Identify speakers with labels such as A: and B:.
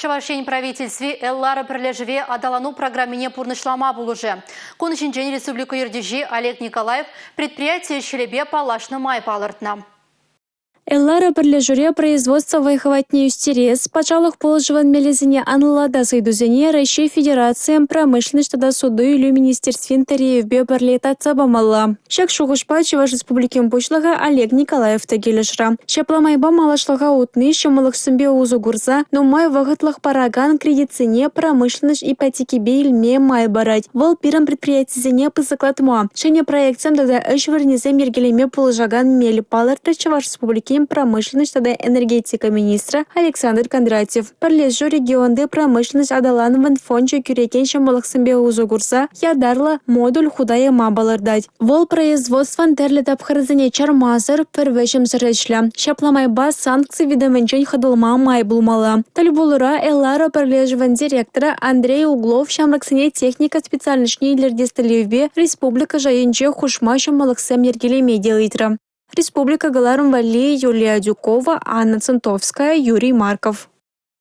A: Чӑваш Ен Правительстви Эллара пӗрлешӗве аталану программине пурнӑҫлама пулӑшӗ. Кун ҫинчен республика ертӳҫи Олег Николаев предприяти ӗҫ-хӗлӗпе паллашнӑ май палӑртнӑ.
B: «Эллара» пӗрлешӳре производство вӑй-хӑватне ӳстерес, патшалӑх пулӑшӑвӗн мелӗсене анлӑлатас ыйтусене Раҫҫей Федерацийӗн промышленноҫ тата суту-илӳ министерствин тӗревӗпе пӗрле татса памалла. Ҫак шухӑшпа Чӑваш Республикин Пуҫлӑхӗ Олег Николаев та килӗшрӗ. Ҫапла майпа малашлӑха утни ҫӑмӑллӑхсемпе усӑ курса нумай вӑхӑтлӑх паракан кредитсене промышленноҫ ипотекипе илме май парать. Вӑл пирӗн предприятисене пысӑклатма, ҫӗнӗ проектсем тата ӗҫ вырӑнӗсем йӗркелеме пулӑшакан мел, палӑртрӗ Чӑваш Республикин промышленноҫ тата энергетика министрӗ Александр Кондратьев. Пӗрлешӳ регионти промышленноҫ аталанӑвӗн фончӗ кӳрекен ҫӑмӑллӑхсемпе усӑ курса ятарлӑ модуль хута яма палӑртать. Вӑл производствӑн тӗрлӗ тапхӑрӗсене чармасӑр, пӗр вӗҫӗмсӗр ӗҫлӗ. Ҫапла майпа санкци витӗмӗнчен хӑтӑлма май пулмалла. Тӗл пулура «Элара» пӗрлешӗвӗн директорӗ Андрей Углов ҫамрӑксене техника специальноҫне илӗртес тӗллевпе республика шайӗнче хушма ҫӑмӑллӑхсем йӗркелеме те ыйтрӗ. Республика кӑларӑм валли Юлия Адюкова, Анна Центовская, Юрий Марков.